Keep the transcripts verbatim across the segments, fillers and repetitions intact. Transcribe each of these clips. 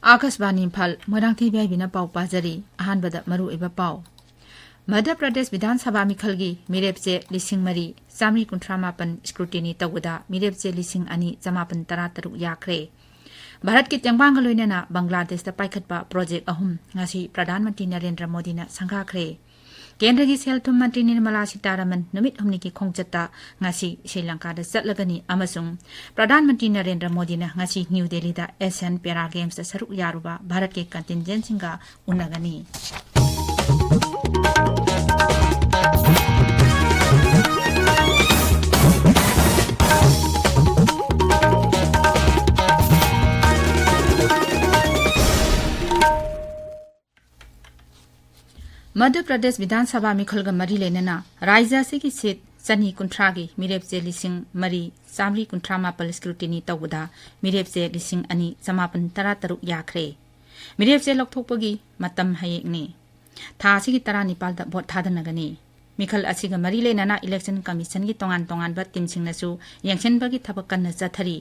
ꯑꯥꯀꯥꯁꯕꯥꯅꯤ ꯏꯝꯐꯥꯜ, ꯃꯣꯏꯔꯥꯡꯊꯦꯝ ꯏꯕꯦꯝꯍꯥꯏꯕꯤꯅ ꯄꯥꯎ ꯄꯥꯖꯔꯤ꯫ ꯑꯍꯥꯟꯕꯗ ꯃꯔꯨꯑꯣꯏꯕ ꯄꯥꯎ꯫ ꯃꯙ꯭ꯌ ꯄ꯭ꯔꯗꯦꯁ ꯕꯤꯙꯥꯟ ꯁꯚꯥ ꯃꯤꯈꯜꯒꯤ ꯃꯤꯔꯦꯞꯆꯦ ꯂꯤꯁꯤꯡ ꯃꯔꯤ ꯆꯥꯃꯔꯤ ꯀꯨꯟꯊ꯭ꯔꯥ ꯃꯥꯄꯟ scrutiny ꯇꯧꯕꯗ ꯃꯤꯔꯦꯞꯆꯦ ꯂꯤꯁꯤꯡ ꯑꯅꯤ ꯆꯃꯥꯄꯟ ꯇꯔꯥ ꯇꯔꯨꯛ ꯌꯥꯈ꯭ꯔꯦ꯫ ꯚꯥꯔꯠꯀꯤ ꯇꯦꯡꯕꯥꯡꯒ ꯂꯣꯏꯅꯅ ꯕꯪꯒ꯭ꯂꯥꯗꯦꯁꯇ ꯄꯥꯏꯈꯠꯄ project ꯑꯍꯨꯝ ꯉꯁꯤ ꯄ꯭ꯔꯙꯥꯟ ꯃꯟꯇ꯭ꯔꯤ ꯅꯔꯦꯟꯗ꯭ꯔ ꯃꯣꯗꯤꯅ ꯁꯪꯒꯥꯈ꯭ꯔꯦ꯫ ꯀꯦꯟꯗ꯭ꯔꯒꯤ ꯁꯦꯜ ꯊꯨꯝ ꯃꯟꯇ꯭ꯔꯤ ꯅꯤꯔꯃꯂꯥ ꯁꯤꯇꯥꯔꯥꯃꯟ ꯅꯨꯃꯤꯠ ꯍꯨꯝꯅꯤꯒꯤ ꯈꯣꯡꯆꯠꯇ ꯉꯁꯤ ꯁ꯭ꯔꯤ ꯂꯪꯀꯥꯗ ꯆꯠꯂꯒꯅꯤ ꯑꯃꯁꯨꯡ ꯄ꯭ꯔꯙꯥꯟ ꯃꯟꯇ꯭ꯔꯤ ꯅꯔꯦꯟꯗ꯭ꯔ ꯃꯣꯗꯤꯅ ꯉꯁꯤ ꯅ꯭ꯌꯨ ꯗꯦꯜꯂꯤꯗ Asian Para Gamesꯇ ꯁꯔꯨꯛ ꯌꯥꯔꯨꯕ ꯚꯥꯔꯠꯀꯤ contingentꯁꯤꯡꯒ ꯎꯅꯒꯅꯤ꯫ ꯃꯙ꯭ꯌ ꯄ꯭ꯔꯗꯦꯁ ꯕꯤꯙꯥꯟ ꯁꯚꯥ ꯃꯤꯈꯜꯒ ꯃꯔꯤ ꯂꯩꯅꯅ ꯔꯥꯖ꯭ꯌ ꯑꯁꯤꯒꯤ seat ꯆꯅꯤ ꯀꯨꯟꯊ꯭ꯔꯥꯒꯤ ꯃꯤꯔꯦꯞꯆꯦ ꯂꯤꯁꯤꯡ ꯃꯔꯤ ꯆꯥꯃꯔꯤ ꯀꯨꯟꯊ꯭ꯔꯥ ꯃꯥꯄꯜ scrutiny ꯇꯧꯕꯗ ꯃꯤꯔꯦꯞꯆꯦ ꯂꯤꯁꯤꯡ ꯑꯅꯤ ꯆꯃꯥꯄꯟ ꯇꯔꯥ ꯇꯔꯨꯛ ꯌꯥꯈ꯭ꯔꯦ꯫ ꯃꯤꯔꯦꯞꯆꯦ ꯂꯧꯊꯣꯛꯄꯒꯤ ꯃꯇꯝ ꯍꯌꯦꯡꯅꯤ꯫ ꯊꯥ ꯑꯁꯤꯒꯤ ꯇꯔꯥꯅꯤꯄꯥꯜꯗ vote ꯊꯥꯗꯅꯒꯅꯤ꯫ ꯃꯤꯈꯜ ꯑꯁꯤꯒ ꯃꯔꯤ ꯂꯩꯅꯅ Election Commissionꯒꯤ ꯇꯣꯉꯥꯟ ꯇꯣꯉꯥꯟꯕ teamꯁꯤꯡꯅꯁꯨ ꯌꯦꯡꯁꯤꯟꯕꯒꯤ ꯊꯕꯛ ꯀꯟꯅ ꯆꯠꯊꯔꯤ꯫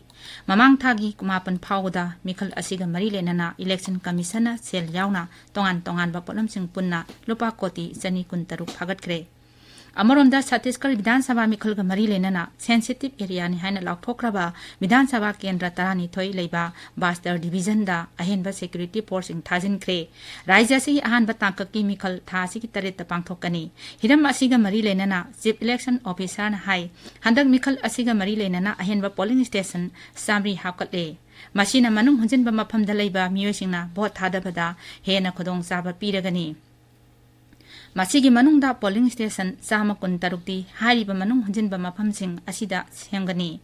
ꯃꯃꯥꯡ ꯊꯥꯒꯤ ꯀꯨꯟꯃꯥꯄꯟ ꯐꯥꯎꯕꯗ ꯃꯤꯈꯜ ꯑꯁꯤꯒ ꯃꯔꯤ ꯂꯩꯅꯅ Election Commissionꯅ ꯁꯦꯜ ꯌꯥꯎꯅ ꯇꯣꯉꯥꯟ ꯇꯣꯉꯥꯟꯕ ꯄꯣꯠꯂꯝꯁꯤꯡ ꯄꯨꯟꯅ ꯂꯨꯄꯥ ꯀꯣꯇꯤ ꯆꯅꯤ ꯀꯨꯟꯇꯔꯨꯛ ꯐꯥꯒꯠꯈ꯭ꯔꯦ꯫ ꯑꯃꯔꯣꯝꯗ ꯁꯠꯇꯤꯁꯒꯔ ꯕꯤꯙꯥꯟ ꯁꯚꯥ ꯃꯤꯈꯜꯒ ꯃꯔꯤ ꯂꯩꯅꯅ sensitive areaꯅꯤ ꯍꯥꯏꯅ ꯂꯥꯎꯊꯣꯛꯈ꯭ꯔꯕ ꯕꯤꯙꯥꯟ ꯁꯚꯥ ꯀꯦꯟꯗ꯭ꯔ ꯇꯔꯥꯅꯤꯊꯣꯏ ꯂꯩꯕ ꯕꯥꯁꯇꯔ divisionꯗ ꯑꯍꯦꯟꯕ security forceꯁꯤꯡ ꯊꯥꯖꯤꯟꯈ꯭ꯔꯦ꯫ ꯔꯥꯖ꯭ꯌ ꯑꯁꯤꯒꯤ ꯑꯍꯥꯟꯕ ꯇꯥꯡꯀꯛꯀꯤ ꯃꯤꯈꯜ ꯊꯥ ꯑꯁꯤꯒꯤ ꯇꯔꯦꯠꯇ ꯄꯥꯡꯊꯣꯛꯀꯅꯤ꯫ ꯍꯤꯔꯝ ꯑꯁꯤꯒ ꯃꯔꯤ ꯂꯩꯅꯅ Chief Election Officerꯅ ꯍꯥꯏ, ꯍꯟꯗꯛ ꯃꯤꯈꯜ ꯑꯁꯤꯒ ꯃꯔꯤ ꯂꯩꯅꯅ ꯑꯍꯦꯟꯕ polling station ꯆꯥꯃꯔꯤ ꯍꯥꯞꯀꯠꯂꯦ꯫ ꯃꯁꯤꯅ ꯃꯅꯨꯡ ꯍꯨꯟꯖꯤꯟꯕ ꯃꯐꯝꯗ ꯂꯩꯕ ꯃꯤꯑꯣꯏꯁꯤꯡꯅ vote ꯊꯥꯗꯕꯗ ꯍꯦꯟꯅ ꯈꯨꯗꯣꯡꯆꯥꯕ ꯄꯤꯔꯒꯅꯤ꯫ ꯃꯁꯤꯒꯤ ꯃꯅꯨꯡꯗ polling station ꯆꯥꯝꯃ ꯀꯨꯟꯇꯔꯨꯛꯇꯤ ꯍꯥꯏꯔꯤꯕ ꯃꯅꯨꯡ ꯍꯨꯟꯖꯤꯟꯕ ꯃꯐꯝꯁꯤꯡ ꯑꯁꯤꯗ ꯁꯦꯝꯒꯅꯤ꯫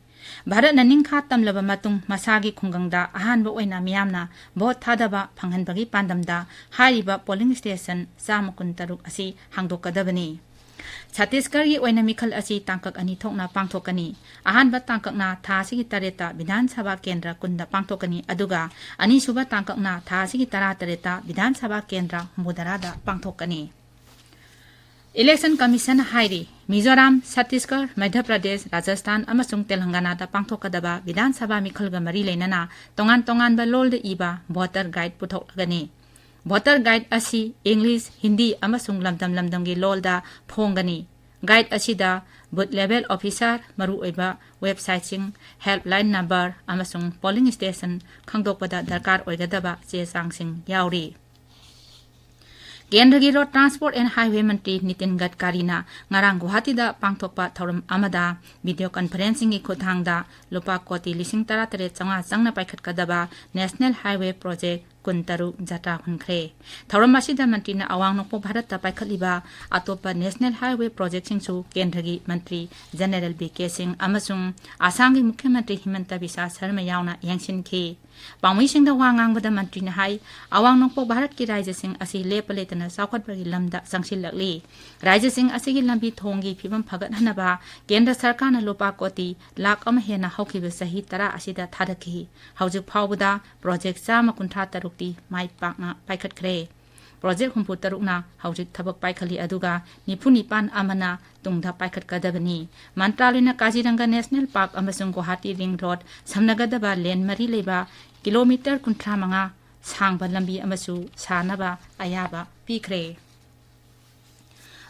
ꯚꯥꯔꯠꯅ ꯅꯤꯡꯈꯥ ꯇꯝꯂꯕ ꯃꯇꯨꯡ ꯃꯁꯥꯒꯤ ꯈꯨꯡꯒꯪꯗ ꯑꯍꯥꯟꯕ ꯑꯣꯏꯅ ꯃꯤꯌꯥꯝꯅ vote ꯊꯥꯗꯕ ꯐꯪꯍꯟꯕꯒꯤ ꯄꯥꯟꯗꯝꯗ ꯍꯥꯏꯔꯤꯕ polling station ꯆꯥꯝꯃ ꯀꯨꯟꯇꯔꯨꯛ ꯑꯁꯤ ꯍꯥꯡꯗꯣꯛꯀꯗꯕꯅꯤ꯫ ꯁꯠꯇꯤꯁꯒꯔꯒꯤ ꯑꯣꯏꯅ ꯃꯤꯈꯜ ꯑꯁꯤ ꯇꯥꯡꯀꯛ ꯑꯅꯤ ꯊꯣꯛꯅ ꯄꯥꯡꯊꯣꯛꯀꯅꯤ꯫ ꯑꯍꯥꯟꯕ ꯇꯥꯡꯀꯛꯅ ꯊꯥ ꯑꯁꯤꯒꯤ ꯇꯔꯦꯠꯇ ꯕꯤꯙꯥꯟ ꯁꯚꯥ ꯀꯦꯟꯗ꯭ꯔ ꯀꯨꯟꯗ ꯄꯥꯡꯊꯣꯛꯀꯅꯤ, ꯑꯗꯨꯒ ꯑꯅꯤꯁꯨꯕ ꯇꯥꯡꯀꯛꯅ ꯊꯥ ꯑꯁꯤꯒꯤ ꯇꯔꯥꯇꯔꯦꯠꯇ ꯕꯤꯙꯥꯟ ꯁꯚꯥ ꯀꯦꯟꯗ꯭ꯔ ꯍꯨꯝꯐꯨꯇꯔꯥꯗ ꯄꯥꯡꯊꯣꯛꯀꯅꯤ꯫ Election Commission ꯍꯥꯏꯔꯤ, ꯃꯤꯖꯣꯔꯥꯝ, ꯁꯠꯇꯤꯁꯒꯔ, ꯃꯙ꯭ꯌ ꯄ꯭ꯔꯗꯦꯁ, ꯔꯥꯖꯁꯊꯥꯟ ꯑꯃꯁꯨꯡ ꯇꯦꯂꯪꯒꯥꯅꯥꯗ ꯄꯥꯡꯊꯣꯛꯀꯗꯕ ꯕꯤꯙꯥꯟ ꯁꯚꯥ ꯃꯤꯈꯜꯒ ꯃꯔꯤ ꯂꯩꯅꯅ ꯇꯣꯉꯥꯟ ꯇꯣꯉꯥꯟꯕ ꯂꯣꯜꯗ ꯏꯕ voter guide ꯄꯨꯊꯣꯛꯂꯒꯅꯤ꯫ Voter guide ꯑꯁꯤ English, Hindi ꯑꯃꯁꯨꯡ ꯂꯝꯗꯝ ꯂꯝꯗꯝꯒꯤ ꯂꯣꯜꯗ ꯐꯣꯡꯒꯅꯤ꯫ Guide ꯑꯁꯤꯗ booth level officer, ꯃꯔꯨꯑꯣꯏꯕ websiteꯁꯤꯡ, helpline number ꯑꯃꯁꯨꯡ polling station ꯈꯪꯗꯣꯛꯄꯗ ꯗꯔꯀꯥꯔ ꯑꯣꯏꯒꯗꯕ ꯆꯦ ꯆꯥꯡꯁꯤꯡ ꯌꯥꯎꯔꯤ꯫ ꯀꯦꯟꯗ꯭ꯔꯒꯤ Road Transport and Highway ꯃꯟꯇ꯭ꯔꯤ ꯅꯤꯇꯤꯟ ꯒꯗꯀꯥꯔꯤꯅ ꯉꯔꯥꯡ ꯒꯨꯋꯥꯍꯥꯇꯤꯗ ꯄꯥꯡꯊꯣꯛꯄ ꯊꯧꯔꯝ ꯑꯃꯗ video conferencingꯒꯤ ꯈꯨꯠꯊꯥꯡꯗ ꯂꯨꯄꯥ ꯀꯣꯇꯤ ꯂꯤꯁꯤꯡ ꯇꯔꯥꯇꯔꯦꯠ ꯆꯥꯝꯃꯉꯥ ꯆꯪꯅ ꯄꯥꯏꯈꯠꯀꯗꯕ National Highway Project ꯀꯨꯟꯇꯔꯨꯛ ꯖꯥꯇ꯭ꯔꯥ ꯍꯨꯟꯈ꯭ꯔꯦ꯫ ꯊꯧꯔꯝ ꯑꯁꯤꯗ ꯃꯟꯇ꯭ꯔꯤꯅ ꯑꯋꯥꯡ ꯅꯣꯡꯄꯣꯛ ꯚꯥꯔꯠꯇ ꯄꯥꯏꯈꯠꯂꯤꯕ ꯑꯇꯣꯞꯄ National Highway Projectꯁꯤꯡꯁꯨ ꯀꯦꯟꯗ꯭ꯔꯒꯤ ꯃꯟꯇ꯭ꯔꯤ General ꯕꯤ ꯀꯦ ꯁꯤꯡ ꯑꯃꯁꯨꯡ ꯑꯁꯥꯝꯒꯤ ꯃꯨꯈ꯭ꯌ ꯃꯟꯇ꯭ꯔꯤ ꯍꯤꯃꯟꯇ ꯕꯤꯁ꯭ꯋ ꯁꯔꯃ ꯌꯥꯎꯅ ꯌꯦꯡꯁꯤꯟꯈꯤ꯫ ꯄꯥꯎꯃꯤꯁꯤꯡꯗ ꯋꯥ ꯉꯥꯡꯕꯗ ꯃꯟꯇ꯭ꯔꯤꯅ ꯍꯥꯏ, ꯑꯋꯥꯡ ꯅꯣꯡꯄꯣꯛ ꯚꯥꯔꯠꯀꯤ ꯔꯥꯖ꯭ꯌꯁꯤꯡ ꯑꯁꯤ ꯂꯦꯞꯄ ꯂꯩꯇꯅ ꯆꯥꯎꯈꯠꯄꯒꯤ ꯂꯝꯗ ꯆꯪꯁꯤꯜꯂꯛꯂꯤ꯫ ꯔꯥꯖ꯭ꯌꯁꯤꯡ ꯑꯁꯤꯒꯤ ꯂꯝꯕꯤ ꯊꯣꯡꯒꯤ ꯐꯤꯕꯝ ꯐꯒꯠꯍꯟꯅꯕ ꯀꯦꯟꯗ꯭ꯔ ꯁꯔꯀꯥꯔꯅ ꯂꯨꯄꯥ ꯀꯣꯇꯤ ꯂꯥꯈ ꯑꯃ ꯍꯦꯟꯅ ꯍꯧꯈꯤꯕ ꯆꯍꯤ ꯇꯔꯥ ꯑꯁꯤꯗ ꯊꯥꯗꯈꯤ꯫ ꯍꯧꯖꯤꯛ ꯐꯥꯎꯕꯗ project ꯆꯥꯝꯃ ꯀꯨꯟꯊ꯭ꯔꯥ ꯇꯔꯨꯛꯇꯤ ꯃꯥꯏ ꯄꯥꯛꯅ ꯄꯥꯏꯈꯠꯈ꯭ꯔꯦ꯫ Project ꯍꯨꯝꯐꯨ ꯇꯔꯨꯛꯅ ꯍꯧꯖꯤꯛ ꯊꯕꯛ ꯄꯥꯏꯈꯠꯂꯤ, ꯑꯗꯨꯒ ꯅꯤꯐꯨ ꯅꯤꯄꯥꯟ ꯑꯃꯅ ꯇꯨꯡꯗ ꯄꯥꯏꯈꯠꯀꯗꯕꯅꯤ꯫ ꯃꯟꯇ꯭ꯔꯥꯂꯣꯏꯅ ꯀꯥꯖꯤꯔꯪꯒ National Park ꯑꯃꯁꯨꯡ ꯒꯨꯋꯥꯍꯥꯇꯤ Ring Road ꯁꯝꯅꯒꯗꯕ lane ꯃꯔꯤ ꯂꯩꯕ kilometre ꯀꯨꯟꯊ꯭ꯔꯥ ꯃꯉꯥ ꯁꯥꯡꯕ ꯂꯝꯕꯤ ꯑꯃꯁꯨ ꯁꯥꯅꯕ ꯑꯌꯥꯕ ꯄꯤꯈ꯭ꯔꯦ꯫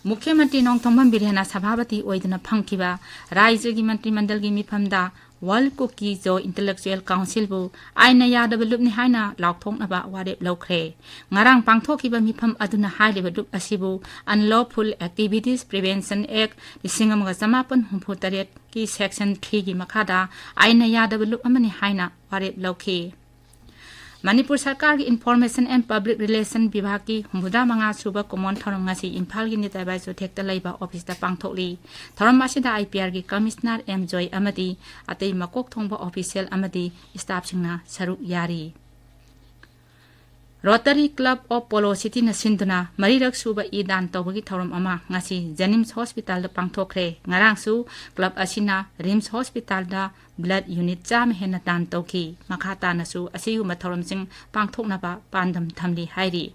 ꯃꯨꯈ꯭ꯌ ꯃꯟꯇ꯭ꯔꯤ ꯅꯣꯡꯊꯣꯝꯕꯝ ꯕꯤꯔꯦꯟꯅ ꯁꯚꯥꯄꯇꯤ ꯑꯣꯏꯗꯨꯅ ꯐꯝꯈꯤꯕ ꯔꯥꯖ꯭ꯌꯒꯤ ꯃꯟꯇ꯭ꯔꯤ ꯃꯟꯗꯜꯒꯤ ꯃꯤꯐꯝꯗ World Kuki-Zo Intellectual Councilꯕꯨ ꯑꯥꯏꯟꯅ ꯌꯥꯗꯕ ꯂꯨꯞꯅꯤ ꯍꯥꯏꯅ ꯂꯥꯎꯊꯣꯛꯅꯕ ꯋꯥꯔꯦꯞ ꯂꯧꯈ꯭ꯔꯦ꯫ ꯉꯔꯥꯡ ꯄꯥꯡꯊꯣꯛꯈꯤꯕ ꯃꯤꯐꯝ ꯑꯗꯨꯅ ꯍꯥꯏꯔꯤꯕ ꯂꯨꯞ ꯑꯁꯤꯕꯨ Unlawful Activities Prevention Act ꯂꯤꯁꯤꯡ ꯑꯃꯒ ꯆꯃꯥꯄꯟ ꯍꯨꯝꯐꯨ ꯇꯔꯦꯠꯀꯤ Section threeꯒꯤ ꯃꯈꯥꯗ ꯑꯥꯏꯟꯅ ꯌꯥꯗꯕ ꯂꯨꯞ ꯑꯃꯅꯤ ꯍꯥꯏꯅ ꯋꯥꯔꯦꯞ ꯂꯧꯈꯤ꯫ ꯃꯅꯤꯄꯨꯔ ꯁꯔꯀꯥꯔꯒꯤ Information and Public Relation ꯕꯤꯚꯥꯒꯀꯤ ꯍꯨꯝꯐꯨꯇꯔꯥ ꯃꯉꯥ ꯁꯨꯕ ꯀꯨꯃꯣꯟ ꯊꯧꯔꯝ ꯉꯁꯤ ꯏꯝꯐꯥꯜꯒꯤ ꯅꯤꯇꯥꯏ ꯕꯥꯏꯆꯨ ꯊꯦꯛꯇ ꯂꯩꯕ officeꯇ ꯄꯥꯡꯊꯣꯛꯂꯤ꯫ ꯊꯧꯔꯝ ꯑꯁꯤꯗ IPRꯒꯤ Commissioner ꯑꯦꯝ ꯖꯣꯏ ꯑꯃꯗꯤ ꯑꯇꯩ ꯃꯀꯣꯛ ꯊꯣꯡꯕ official ꯑꯃꯗꯤ staffꯁꯤꯡꯅ ꯁꯔꯨꯛ ꯌꯥꯔꯤ꯫ Rotary Club of Polo Cityꯅ ꯁꯤꯟꯗꯨꯅ ꯃꯔꯤꯔꯛ ꯁꯨꯕ ꯏ ꯗꯥꯟ ꯇꯧꯕꯒꯤ ꯊꯧꯔꯝ ꯑꯃ ꯉꯁꯤ JNIMS Hospitalꯗ ꯄꯥꯡꯊꯣꯛꯈ꯭ꯔꯦ꯫ ꯉꯔꯥꯡꯁꯨ club ꯑꯁꯤꯅ RIMS Hospitalꯗ blood unit ꯆꯥꯝꯃ ꯍꯦꯟꯅ ꯗꯥꯟ ꯇꯧꯈꯤ꯫ ꯃꯈꯥ ꯇꯥꯅꯁꯨ ꯑꯁꯤꯒꯨꯝꯕ ꯊꯧꯔꯝꯁꯤꯡ ꯄꯥꯡꯊꯣꯛꯅꯕ ꯄꯥꯟꯗꯝ ꯊꯝꯂꯤ ꯍꯥꯏꯔꯤ꯫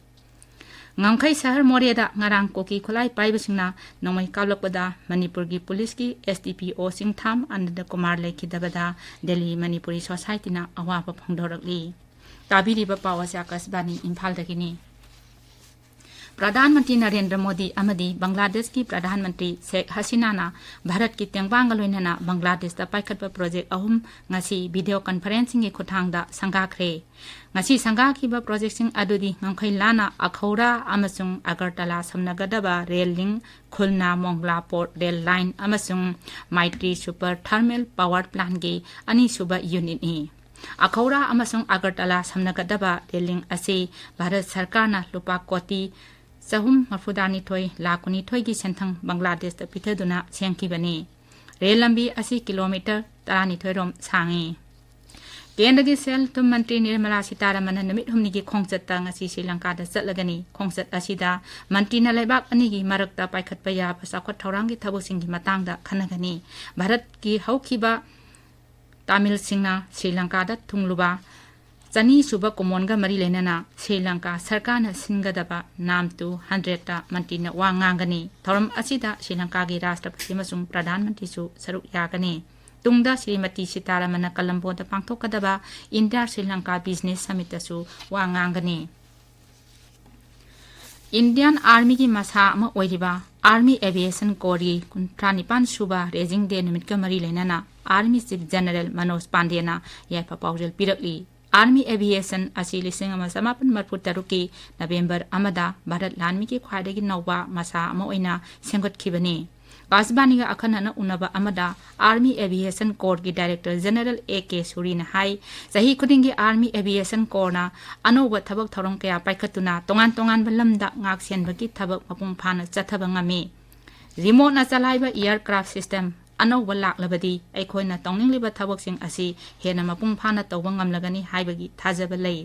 ꯉꯝꯈꯩ ꯁꯍꯔ ꯃꯣꯔꯦꯗ ꯉꯔꯥꯡ ꯀꯨꯀꯤ ꯈꯨꯠꯂꯥꯏ ꯄꯥꯏꯕꯁꯤꯡꯅ ꯅꯣꯡꯃꯩ ꯀꯥꯞꯂꯛꯄꯗ ꯃꯅꯤꯄꯨꯔꯒꯤ ꯄꯨꯂꯤꯁꯀꯤ ꯑꯦꯁ ꯗꯤ ꯄꯤ ꯑꯣ ꯆꯤꯡꯊꯥꯝ ꯑꯅꯟꯗ ꯀꯨꯃꯥꯔ ꯂꯩꯈꯤꯗꯕꯗ ꯗꯦꯜꯂꯤ ꯃꯅꯤꯄꯨꯔꯤ ꯁꯣꯁꯥꯏꯇꯤꯅ ꯑꯋꯥꯕ ꯐꯣꯡꯗꯣꯔꯛꯂꯤ꯫ ꯇꯥꯕꯤꯔꯤꯕ ꯄꯥꯎ ꯑꯁꯤ ꯑꯥꯀꯥꯁꯕꯥꯅꯤ ꯏꯝꯐꯥꯜꯗꯒꯤꯅꯤ꯫ ꯄ꯭ꯔꯙꯥꯟ ꯃꯟꯇ꯭ꯔꯤ ꯅꯔꯦꯟꯗ꯭ꯔ ꯃꯣꯗꯤ ꯑꯃꯗꯤ ꯕꯪꯒ꯭ꯂꯥꯗꯦꯁꯀꯤ ꯄ꯭ꯔꯙꯥꯟ ꯃꯟꯇ꯭ꯔꯤ ꯁꯦꯈ ꯍꯁꯤꯅꯥꯅ ꯚꯥꯔꯠꯀꯤ ꯇꯦꯡꯕꯥꯡꯒ ꯂꯣꯏꯅꯅ ꯕꯪꯒ꯭ꯂꯥꯗꯦꯁꯇ ꯄꯥꯏꯈꯠꯄ ꯄ꯭ꯔꯣꯖꯦꯛ ꯑꯍꯨꯝ ꯉꯁꯤ ꯚꯤꯗꯤꯑꯣ ꯀꯟꯐꯔꯦꯟꯁꯤꯡꯒꯤ ꯈꯨꯠꯊꯥꯡꯗ ꯁꯪꯒꯥꯈ꯭ꯔꯦ꯫ ꯉꯁꯤ ꯁꯪꯒꯥꯈꯤꯕ ꯄ꯭ꯔꯣꯖꯦꯛꯁꯤꯡ ꯑꯗꯨꯗꯤ ꯉꯝꯈꯩ ꯂꯥꯟꯅ ꯑꯈꯧꯔꯥ ꯑꯃꯁꯨꯡ ꯑꯒꯔꯇꯂꯥ ꯁꯝꯅꯒꯗꯕ rail link, Khulna Mongla port rail line ꯑꯃꯁꯨꯡ ꯃꯥꯏꯇ꯭ꯔꯤ ꯁꯨꯄꯔ ꯊꯔꯃꯦꯜ ꯄꯥꯋꯔ ꯄ꯭ꯂꯥꯟꯒꯤ ꯑꯅꯤꯁꯨꯕ ꯌꯨꯅꯤꯠꯅꯤ꯫ ꯑꯈꯧꯔꯥ ꯑꯃꯁꯨꯡ ꯑꯒꯔꯇꯂꯥ ꯁꯝꯅꯒꯗꯕ ꯔꯦꯜ ꯂꯤꯡ ꯑꯁꯤ ꯚꯥꯔꯠ ꯁꯔꯀꯥꯔꯅ ꯂꯨꯄꯥ ꯀꯣꯇꯤ ꯆꯍꯨꯝ ꯃꯔꯐꯨꯇꯔꯥꯅꯤꯊꯣꯏ ꯂꯥꯈ ꯀꯨꯟꯅꯤꯊꯣꯏꯒꯤ ꯁꯦꯟꯊꯪ ꯕꯪꯒ꯭ꯂꯥꯗꯦꯁꯇ ꯄꯤꯊꯗꯨꯅ ꯁꯦꯝꯈꯤꯕꯅꯤ꯫ ꯔꯦꯜ ꯂꯝꯕꯤ ꯑꯁꯤ ꯀꯤꯂꯣꯃꯤꯇꯔ ꯇꯔꯥꯅꯤꯊꯣꯏ ꯔꯣꯝ ꯁꯥꯡꯏ꯫ ꯀꯦꯟꯗ꯭ꯔꯒꯤ ꯁꯦꯜ ꯊꯨꯝ ꯃꯟꯇ꯭ꯔꯤ ꯅꯤꯔꯃꯂꯥ ꯁꯤꯇꯥꯔꯥꯃꯟꯅ ꯅꯨꯃꯤꯠ ꯍꯨꯝꯅꯤꯒꯤ ꯈꯣꯡꯆꯠꯇ ꯉꯁꯤ ꯁ꯭ꯔꯤ ꯂꯪꯀꯥꯗ ꯆꯠꯂꯒꯅꯤ꯫ ꯈꯣꯡꯆꯠ ꯑꯁꯤꯗ ꯃꯟꯇ꯭ꯔꯤꯅ ꯂꯩꯕꯥꯛ ꯑꯅꯤꯒꯤ ꯃꯔꯛꯇ ꯄꯥꯏꯈꯠꯄ ꯌꯥꯕ ꯆꯥꯎꯈꯠ ꯊꯧꯔꯥꯡꯒꯤ ꯊꯕꯛꯁꯤꯡꯒꯤ ꯃꯇꯥꯡꯗ ꯈꯟꯅꯒꯅꯤ꯫ ꯚꯥꯔꯠꯀꯤ ꯍꯧꯈꯤꯕ ꯇꯥꯃꯤꯜꯁꯤꯡꯅ ꯁ꯭ꯔꯤ ꯂꯪꯀꯥꯗ ꯊꯨꯡꯂꯨꯕ ꯆꯅꯤ ꯁꯨꯕ ꯀꯨꯃꯣꯟꯒ ꯃꯔꯤ ꯂꯩꯅꯅ ꯁ꯭ꯔꯤ ꯂꯪꯀꯥ ꯁꯔꯀꯥꯔꯅ ꯁꯤꯟꯒꯗꯕ ꯅꯥꯝ ꯇꯨ ꯍꯟꯗ꯭ꯔꯦꯠꯇ ꯃꯟꯇ꯭ꯔꯤꯅ ꯋꯥ ꯉꯥꯡꯒꯅꯤ꯫ ꯊꯧꯔꯝ ꯑꯁꯤꯗ ꯁ꯭ꯔꯤ ꯂꯪꯀꯥꯒꯤ ꯔꯥꯁꯇ꯭ꯔꯄꯇꯤ ꯑꯃꯁꯨꯡ ꯄ꯭ꯔꯙꯥꯟ ꯃꯟꯇ꯭ꯔꯤꯁꯨ ꯁꯔꯨꯛ ꯌꯥꯒꯅꯤ꯫ ꯇꯨꯡꯗ ꯁ꯭ꯔꯤꯃꯇꯤ ꯁꯤꯇꯥꯔꯥꯃꯟꯅ ꯀꯂꯝꯕꯣꯗ ꯄꯥꯡꯊꯣꯛꯀꯗꯕ ꯏꯟꯗꯤꯌꯥ ꯁ꯭ꯔꯤ ꯂꯪꯀꯥ ꯕꯤꯖꯤꯅꯦꯁ ꯁꯃꯤꯠꯇꯁꯨ ꯋꯥ ꯉꯥꯡꯒꯅꯤ꯫ ꯏꯟꯗꯤꯌꯥꯟ ꯑꯥꯔꯃꯤꯒꯤ ꯃꯁꯥ ꯑꯃ ꯑꯣꯏꯔꯤꯕ ꯑꯥꯔꯃꯤ ꯑꯦꯚꯤꯌꯦꯁꯟ ꯀꯣꯔꯒꯤ ꯀꯨꯟꯊ꯭ꯔꯥ ꯅꯤꯄꯥꯟ ꯁꯨꯕ ꯔꯦꯖꯤꯡ ꯗꯦ ꯅꯨꯃꯤꯠꯀ ꯃꯔꯤ ꯂꯩꯅꯅ ꯑꯥꯔꯃꯤ ꯆꯤꯐ ꯖꯦꯅꯔꯦꯜ ꯃꯅꯣꯖ ꯄꯥꯟꯗꯦꯅ ꯌꯥꯏꯐ ꯄꯥꯎꯖꯦꯜ ꯄꯤꯔꯛꯂꯤ꯫ ꯑꯥꯔꯃꯤ ꯑꯦꯚꯤꯌꯦꯁꯟ ꯑꯁꯤ ꯂꯤꯁꯤꯡ ꯑꯃ ꯆꯃꯥꯄꯟ ꯃꯔꯐꯨ ꯇꯔꯨꯛꯀꯤ ꯅꯕꯦꯝꯕꯔ ꯑꯃꯗ ꯚꯥꯔꯠ ꯂꯥꯟꯃꯤꯒꯤ ꯈ꯭ꯋꯥꯏꯗꯒꯤ ꯅꯧꯕ ꯃꯁꯥ ꯑꯃ ꯑꯣꯏꯅ ꯁꯦꯝꯒꯠꯈꯤꯕꯅꯤ꯫ ꯑꯥꯀꯥꯁꯕꯥꯅꯤꯒ ꯑꯈꯟꯅꯅ ꯎꯅꯕ ꯑꯃꯗ ꯑꯥꯔꯃꯤ ꯑꯦꯚꯤꯌꯦꯁꯟ ꯀꯣꯔꯒꯤ ꯗꯥꯏꯔꯦꯛꯇꯔ ꯖꯦꯅꯔꯦꯜ ꯑꯦ ꯀꯦ ꯁꯨꯔꯤꯅ ꯍꯥꯏ, ꯆꯍꯤ ꯈꯨꯗꯤꯡꯒꯤ ꯑꯥꯔꯃꯤ ꯑꯦꯚꯤꯌꯦꯁꯟ ꯀꯣꯔꯅ ꯑꯅꯧꯕ ꯊꯕꯛ ꯊꯧꯔꯝ ꯀꯌꯥ ꯄꯥꯏꯈꯠꯇꯨꯅ ꯇꯣꯉꯥꯟ ꯇꯣꯉꯥꯟꯕ ꯂꯝꯗ ꯉꯥꯛ ꯁꯦꯟꯕꯒꯤ ꯊꯕꯛ ꯃꯄꯨꯡ ꯐꯥꯅ ꯆꯠꯊꯕ ꯉꯝꯃꯤ꯫ ꯔꯤꯃꯣꯠꯅ ꯆꯂꯥꯏꯕ ꯑꯦꯌꯔꯀ꯭ꯔꯥꯐ ꯁꯤꯁꯇꯦꯝ ꯑꯅꯧꯕ ꯂꯥꯛꯂꯕꯗꯤ ꯑꯩꯈꯣꯏꯅ ꯇꯧꯅꯤꯡꯂꯤꯕ ꯊꯕꯛꯁꯤꯡ ꯑꯁꯤ ꯍꯦꯟꯅ ꯃꯄꯨꯡ ꯐꯥꯅ ꯇꯧꯕ ꯉꯝꯂꯒꯅꯤ ꯍꯥꯏꯕꯒꯤ ꯊꯥꯖꯕ ꯂꯩ꯫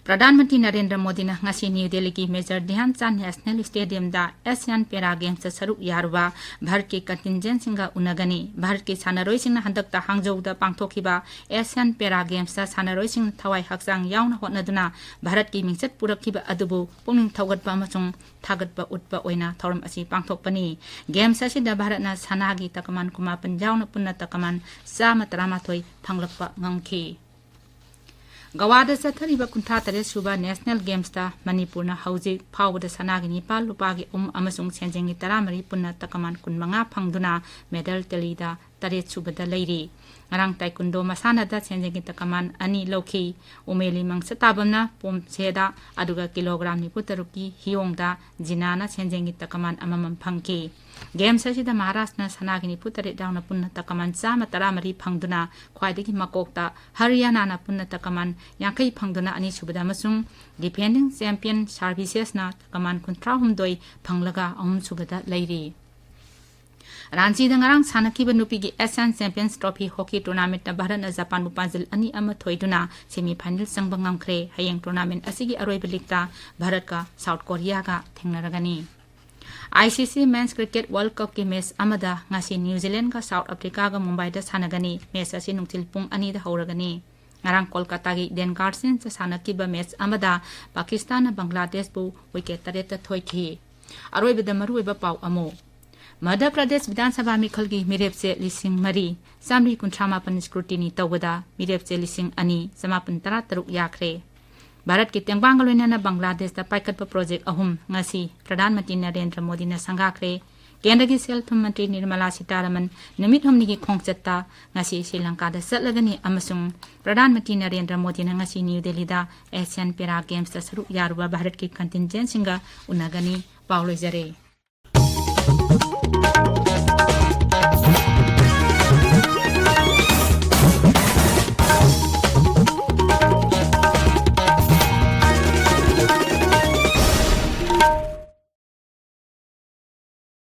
ꯄ꯭ꯔꯙꯥꯟ ꯃꯟꯇ꯭ꯔꯤ ꯅꯔꯦꯟꯗ꯭ꯔ ꯃꯣꯗꯤꯅ ꯉꯁꯤ ꯅ꯭ꯌꯨ ꯗꯦꯜꯂꯤꯒꯤ ꯃꯦꯖꯔ ꯙ꯭ꯌꯥꯟ ꯆꯥꯟꯗ ꯅꯦꯁꯅꯦꯜ ꯁ꯭ꯇꯦꯗꯤꯌꯝꯗ ꯑꯦꯁꯤꯌꯥꯟ ꯄꯦꯔꯥ ꯒꯦꯝꯁꯇ ꯁꯔꯨꯛ ꯌꯥꯔꯨꯕ ꯚꯥꯔꯠꯀꯤ ꯀꯟꯇꯤꯟꯖꯦꯟꯁꯤꯡꯒ ꯎꯅꯒꯅꯤ꯫ ꯚꯥꯔꯠꯀꯤ ꯁꯥꯟꯅꯔꯣꯏꯁꯤꯡꯅ ꯍꯟꯗꯛꯇ ꯍꯥꯡꯖꯧꯗ ꯄꯥꯡꯊꯣꯛꯈꯤꯕ ꯑꯦꯁꯤꯌꯥꯟ ꯄꯦꯔꯥ ꯒꯦꯝꯁꯇ ꯁꯥꯟꯅꯔꯣꯏꯁꯤꯡꯅ ꯊꯋꯥꯏ ꯍꯛꯆꯥꯡ ꯌꯥꯎꯅ ꯍꯣꯠꯅꯗꯨꯅ ꯚꯥꯔꯠꯀꯤ ꯃꯤꯡꯆꯠ ꯄꯨꯔꯛꯈꯤꯕ ꯑꯗꯨꯕꯨ ꯄꯨꯛꯅꯤꯡ ꯊꯧꯒꯠꯄ ꯑꯃꯁꯨꯡ ꯊꯥꯒꯠꯄ ꯎꯠꯄ ꯑꯣꯏꯅ ꯊꯧꯔꯝ ꯑꯁꯤ ꯄꯥꯡꯊꯣꯛꯄꯅꯤ꯫ ꯒꯦꯝꯁ ꯑꯁꯤꯗ ꯚꯥꯔꯠꯅ ꯁꯅꯥꯒꯤ ꯇꯀꯃꯥꯟ ꯀꯨꯟꯃꯥꯄꯟ ꯌꯥꯎꯅ ꯄꯨꯟꯅ ꯇꯀꯃꯥꯟ ꯆꯥꯝꯃ ꯇꯔꯥꯃꯥꯊꯣꯏ ꯐꯪꯂꯛꯄ ꯉꯝꯈꯤ꯫ ꯒꯋꯥꯗ ꯆꯠꯊꯔꯤꯕ ꯀꯨꯟꯊ꯭ꯔꯥ ꯇꯔꯦꯠ ꯁꯨꯕ ꯅꯦꯁꯅꯦꯜ ꯒꯦꯝꯁꯇ ꯃꯅꯤꯄꯨꯔꯅ ꯍꯧꯖꯤꯛ ꯐꯥꯎꯕꯗ ꯁꯅꯥꯒꯤ ꯅꯤꯄꯥꯜ, ꯂꯨꯄꯥꯒꯤ ꯑꯍꯨꯝ ꯑꯃꯁꯨꯡ ꯁꯦꯟꯖꯦꯡꯒꯤ ꯇꯔꯥꯃꯔꯤ ꯄꯨꯟꯅ ꯇꯀꯃꯥꯟ ꯀꯨꯟꯃꯉꯥ ꯐꯪꯗꯨꯅ ꯃꯦꯗꯜ ꯇꯦꯂꯤꯗ ꯇꯔꯦꯠ ꯁꯨꯕꯗ ꯂꯩꯔꯤ꯫ ꯉꯔꯥꯡ ꯇꯥꯏꯀꯨꯟꯗꯣ ꯃꯁꯥꯟꯅꯗ ꯁꯦꯟꯖꯦꯡꯒꯤ ꯇꯀꯃꯥꯟ ꯑꯅꯤ ꯂꯧꯈꯤ꯫ ꯎꯃꯦꯂꯤ ꯃꯪꯁꯇꯥꯕꯝꯅ ꯄꯣꯝꯁꯦꯗ, ꯑꯗꯨꯒ ꯀꯤꯂꯣꯒ꯭ꯔꯥꯝ ꯅꯤꯐꯨ ꯇꯔꯨꯛꯀꯤ ꯍꯤꯌꯣꯡꯗ ꯖꯤꯅꯥꯅ ꯁꯦꯟꯖꯦꯡꯒꯤ ꯇꯀꯃꯥꯟ ꯑꯃꯃꯝ ꯐꯪꯈꯤ꯫ ꯒꯦꯝꯁ ꯑꯁꯤꯗ ꯃꯍꯥꯔꯥꯁꯇ꯭ꯔꯅ ꯁꯅꯥꯒꯤ ꯅꯤꯐꯨ ꯇꯔꯦꯠ ꯌꯥꯎꯅ ꯄꯨꯟꯅ ꯇꯀꯃꯥꯟ ꯆꯥꯝꯃ ꯇꯔꯥꯃꯔꯤ ꯐꯪꯗꯨꯅ ꯈ꯭ꯋꯥꯏꯗꯒꯤ ꯃꯀꯣꯛꯇ, ꯍꯔꯤꯌꯥꯅꯥꯅ ꯄꯨꯟꯅ ꯇꯀꯃꯥꯟ ꯌꯥꯡꯈꯩ ꯐꯪꯗꯨꯅ ꯑꯅꯤꯁꯨꯕꯗ ꯑꯃꯁꯨꯡ ꯗꯤꯐꯦꯟꯗꯤꯡ ꯆꯦꯝꯄꯤꯌꯟ ꯁꯥꯔꯚꯤꯁꯦꯁꯅ ꯇꯀꯃꯥꯟ ꯀꯨꯟꯊ꯭ꯔꯥꯍꯨꯝꯗꯣꯏ ꯐꯪꯂꯒ ꯑꯍꯨꯝꯁꯨꯕꯗ ꯂꯩꯔꯤ꯫ ꯔꯥꯟꯆꯤꯗ ꯉꯔꯥꯡ ꯁꯥꯟꯅꯈꯤꯕ ꯅꯨꯄꯤꯒꯤ ꯑꯦꯁꯤꯌꯥꯟ ꯆꯦꯝꯄꯤꯌꯟꯁ ꯇ꯭ꯔꯣꯐꯤ ꯍꯣꯀꯤ ꯇꯣꯔꯅꯥꯃꯦꯟꯠꯇ ꯚꯥꯔꯠꯅ ꯖꯄꯥꯟꯕꯨ ꯄꯥꯟꯖꯤꯜ ꯑꯅꯤ ꯑꯃ ꯊꯣꯏꯗꯨꯅ ꯁꯦꯃꯤ ꯐꯥꯏꯅꯦꯜ ꯆꯪꯕ ꯉꯝꯈ꯭ꯔꯦ꯫ ꯍꯌꯦꯡ ꯇꯣꯔꯅꯥꯃꯦꯟꯠ ꯑꯁꯤꯒꯤ ꯑꯔꯣꯏꯕ ꯂꯤꯛꯇ ꯚꯥꯔꯠꯀ ꯁꯥꯎꯠ ꯀꯣꯔꯤꯌꯥꯒ ꯊꯦꯡꯅꯔꯒꯅꯤ꯫ ꯑꯥꯏ ꯁꯤ ꯁꯤ ꯃꯦꯟꯁ ꯀ꯭ꯔꯤꯀꯦꯠ ꯋꯥꯔꯜꯗ ꯀꯞꯀꯤ ꯃꯦꯆ ꯑꯃꯗ ꯉꯁꯤ ꯅ꯭ꯌꯨ ꯖꯤꯂꯦꯟꯒ ꯁꯥꯎꯠ ꯑꯐ꯭ꯔꯤꯀꯥꯒ ꯃꯨꯝꯕꯥꯏꯗ ꯁꯥꯟꯅꯒꯅꯤ꯫ ꯃꯦꯆ ꯑꯁꯤ ꯅꯨꯡꯊꯤꯜ ꯄꯨꯡ ꯑꯅꯤꯗ ꯍꯧꯔꯒꯅꯤ꯫ ꯉꯔꯥꯡ ꯀꯣꯜꯀꯥꯇꯥꯒꯤ ꯏꯗꯦꯟ ꯒꯥꯔꯗꯦꯟꯁꯇ ꯁꯥꯟꯅꯈꯤꯕ ꯃꯦꯆ ꯑꯃꯗ ꯄꯥꯀꯤꯁꯇꯥꯟꯅ ꯕꯪꯒ꯭ꯂꯥꯗꯦꯁꯄꯨ ꯋꯤꯀꯦꯠ ꯇꯔꯦꯠꯇ ꯊꯣꯏꯈꯤ꯫ ꯑꯔꯣꯏꯕꯗ ꯃꯔꯨꯑꯣꯏꯕ ꯄꯥꯎ ꯑꯃꯨꯛ꯫ ꯃꯙ꯭ꯌ ꯄ꯭ꯔꯗꯦꯁ ꯕꯤꯙꯥꯟ ꯁꯚꯥ ꯃꯤꯈꯜꯒꯤ ꯃꯤꯔꯦꯞꯆꯦ ꯂꯤꯁꯤꯡ ꯃꯔꯤ ꯆꯥꯃꯔꯤ ꯀꯨꯟꯊ꯭ꯔꯥ ꯃꯥꯄꯟ ꯁ꯭ꯀ꯭ꯔꯨꯇꯤꯅꯤ ꯇꯧꯕꯗ ꯃꯤꯔꯦꯞꯆꯦ ꯂꯤꯁꯤꯡ ꯑꯅꯤ ꯆꯃꯥꯄꯟ ꯇꯔꯥ ꯇꯔꯨꯛ ꯌꯥꯈ꯭ꯔꯦ꯫ ꯚꯥꯔꯠꯀꯤ ꯇꯦꯡꯕꯥꯡꯒ ꯂꯣꯏꯅꯅ ꯕꯪꯒ꯭ꯂꯥꯗꯦꯁꯇ ꯄꯥꯏꯈꯠꯄ ꯄ꯭ꯔꯣꯖꯦꯛ ꯑꯍꯨꯝ ꯉꯁꯤ ꯄ꯭ꯔꯙꯥꯟ ꯃꯟꯇ꯭ꯔꯤ ꯅꯔꯦꯟꯗ꯭ꯔ ꯃꯣꯗꯤꯅ ꯁꯪꯒꯥꯈ꯭ꯔꯦ꯫ ꯀꯦꯟꯗ꯭ꯔꯒꯤ ꯁꯦꯜ ꯊꯨꯝ ꯃꯟꯇ꯭ꯔꯤ ꯅꯤꯔꯃꯂꯥ ꯁꯤꯇꯥꯔꯥꯃꯟ ꯅꯨꯃꯤꯠ ꯍꯨꯝꯅꯤꯒꯤ ꯈꯣꯡꯆꯠꯇ ꯉꯁꯤ ꯁ꯭ꯔꯤ ꯂꯪꯀꯥꯗ ꯆꯠꯂꯒꯅꯤ ꯑꯃꯁꯨꯡ ꯄ꯭ꯔꯙꯥꯟ ꯃꯟꯇ꯭ꯔꯤ ꯅꯔꯦꯟꯗ꯭ꯔ ꯃꯣꯗꯤꯅ ꯉꯁꯤ ꯅ꯭ꯌꯨ ꯗꯦꯜꯂꯤꯗ ꯑꯦꯁꯤꯌꯥꯟ ꯄꯦꯔꯥ ꯒꯦꯝꯁꯇ ꯁꯔꯨꯛ ꯌꯥꯔꯨꯕ ꯚꯥꯔꯠꯀꯤ ꯀꯟꯇꯤꯟꯖꯦꯟꯁꯤꯡꯒ ꯎꯅꯒꯅꯤ꯫ ꯄꯥꯎ ꯂꯣꯏꯖꯔꯦ꯫